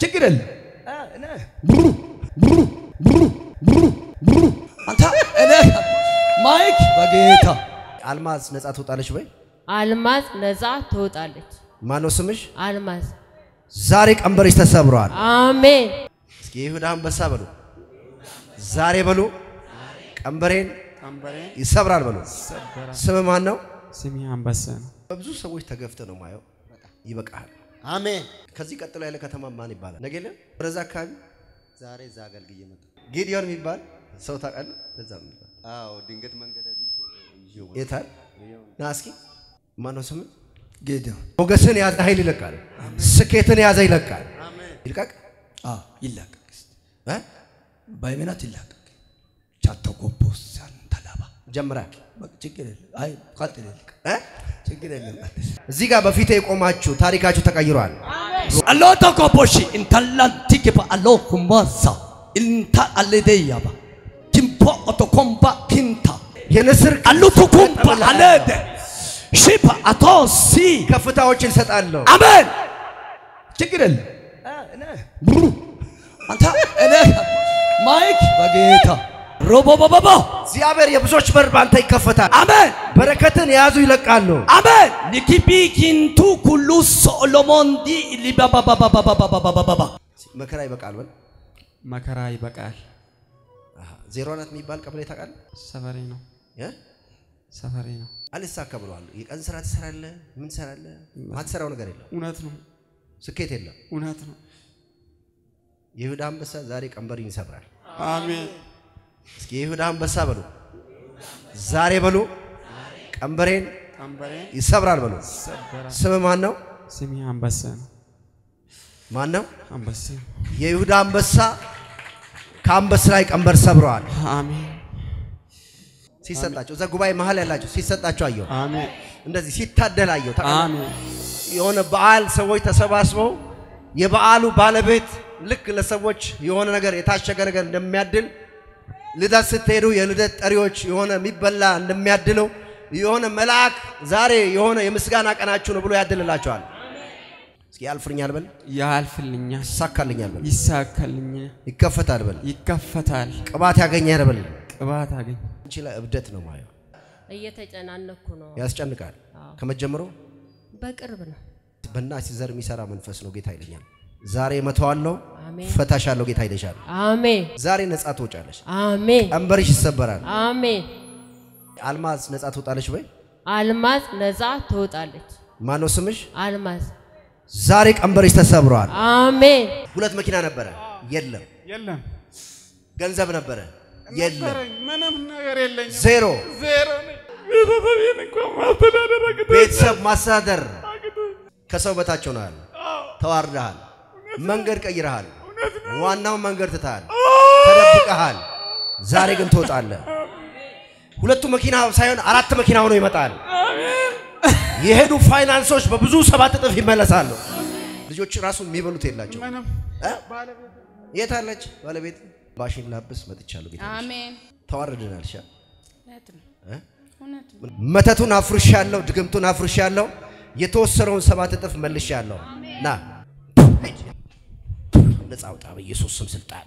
ችግር የለም። ብሩ ብሩ ብሩ ብሩ ብሩ አንተ እኔ ማይክ በጌታ። አልማዝ ነፃ ትወጣለች ወይ? አልማዝ ነፃ ትወጣለች። ማነው ስምሽ? አልማዝ። ዛሬ ቀንበርሽ ተሰብሯል። አሜን። እስኪ የይሁዳ አንበሳ በሉ። ዛሬ በሉ ቀንበሬን ይሰብራል በሉ። ስም ማን ነው? ስሜ አንበሳ ነው። በብዙ ሰዎች ተገፍተ ነው ማየው። ይበቃል። አሜን። ከዚህ ቀጥሎ ያለ ከተማ ማን ይባላል? ነገለ ወደዛ አካባቢ ዛሬ እዛ አገልግዬ መጣሁ። ጌዲዮን የሚባል ሰው ታውቃለህ? እዛ የሚባል። አዎ፣ ድንገት መንገድ አግኝቼ ይዤው መጣሁ። የታል? ና እስኪ። ማነው ስምህ? ጌዲዮን። ሞገስን የያዘ ኃይል ይለቃል። ስኬትን የያዘ ይለቃል። ይልቀቅ። አዎ ይለቀቅ። እ በእምነት ይለቀቅ። ቻተጎቦስ ተላባ ጀምራ። በቃ ችግር የለም። አይ ቀጥል። እ ችግር የለም። ቀጥል። እዚህ ጋር በፊቴ የቆማችሁ ታሪካችሁ ተቀይሯል። አሎቶ ጎቦሺ ኢንታላንቲክባ አሎ ኩማሳ ኢንታ አለደያባ ኪምፖ ኦቶኮምባ ኪንታ የንስር አሉቱ ኩምባ አለደ ሺፓ አቶሲ ከፍታዎችን እሰጣለሁ። አሜን። ችግር የለም። ብሩ አንተ እኔ ማይክ በጌታ ሮቦቦቦቦ። እግዚአብሔር የብዙዎች በር በአንተ ይከፈታል። አሜን። በረከትን የያዙ ይለቃሉ። አሜን። ኒኪቢ ኪንቱ ኩሉ ሶሎሞን ዲ ሊባባባባባባባባባ። መከራ ይበቃል በል። መከራ ይበቃል። አሃ፣ 04 የሚባል ቀበሌ ታውቃለህ? ሰፈሬ ነው። እ? ሰፈሬ ነው። አልሳካ ብለዋል። የቀን ስራ ትሰራለህ፣ ምን ትሰራለህ? ማትሰራው ነገር የለም። እውነት ነው። ስኬት የለም። እውነት ነው። የይሁዳ አንበሳ ዛሬ ቀንበር ይሰብራል። አሜን። እስኪ የይሁዳ አንበሳ በሉ። ዛሬ በሉ ቀንበሬን ቀንበሬን ይሰብራል በሉ። ይሰበራል። ስም ማን ነው? ስሜ አንበሳ ነው። ማን ነው? አንበሳ። የይሁዳ አንበሳ ከአንበሳ ላይ ቀንበር ሰብረዋል። አሜን። ሲሰጣቸው እዛ ጉባኤ መሀል ያላቸው ሲሰጣቸው አየሁ። አሜን። እንደዚህ ሲታደል አየሁ። ታውቃለህ? አሜን። የሆነ በዓል ሰዎች ተሰባስበው የበዓሉ ባለቤት ልክ ለሰዎች የሆነ ነገር የታሸገ ነገር እንደሚያድል፣ ልደት ስትሄዱ የልደት ጠሪዎች የሆነ የሚበላ እንደሚያድለው፣ የሆነ መልአክ ዛሬ የሆነ የምስጋና ቀናችሁ ነው ብሎ ያድልላቸዋል። እስኪ ያልፍልኛል በል። ያልፍልኛል። ይሳካልኛል በል። ይሳካልኛል። ይከፈታል በል። ይከፈታል። ቅባት ያገኛል በል። ቅባት አገኝ። አንቺ ላይ እብደት ነው ማየው። እየተጨናነኩ ነው። ያስጨንቃል። ከመጀመሩ በቅርብ ነው። በእናትሽ ዘር የሚሰራ መንፈስ ነው ጌታ ይለኛል። ዛሬ መተዋለሁ፣ አሜን። ፈታሻለሁ ጌታ ይለሻል። አሜን። ዛሬ ነፃ ትወጫለሽ። አሜን። ቀንበርሽ ይሰበራል። አሜን። አልማዝ ነፃ ትወጣለች ወይ? አልማዝ ነፃ ትወጣለች። ማነው ስምሽ? አልማዝ። ዛሬ ቀንበርሽ ተሰብሯል። አሜን። ሁለት መኪና ነበረ፣ የለም። የለም። ገንዘብ ነበረ፣ የለም። ነበረኝ፣ ምንም ነገር የለኝም። ዜሮ። ዜሮ ነኝ። ቤተሰቤን እንኳን ማስተዳደር አቅቶኛል። ቤተሰብ ማስተዳደር ከሰው በታች ሆነሃል። ተዋርደሃል። መንገድ ቀይረሃል። ዋናውን መንገድ ትተሃል። ተደብቀሃል። ዛሬ ግን ትወጣለህ። ሁለቱ መኪና ሳይሆን አራት መኪና ሆኖ ይመጣል። የሄዱ ፋይናንሶች በብዙ 7 እጥፍ ይመለሳሉ። ልጆች ራሱ የሚበሉት የላቸው። ምንም። እ? የት አለች ባለቤት? ባሽን ላብስ መጥቻለሁ ጌታ። አሜን። ተዋርደናል። ሻ እውነት ነው። እ? እውነት ነው። መተቱን አፍርሻለሁ፣ ድግምቱን አፍርሻለሁ፣ የተወሰነውን 7 እጥፍ መልሻለሁ። ና ነፃ አውጣ በኢየሱስ ስም ስልጣን።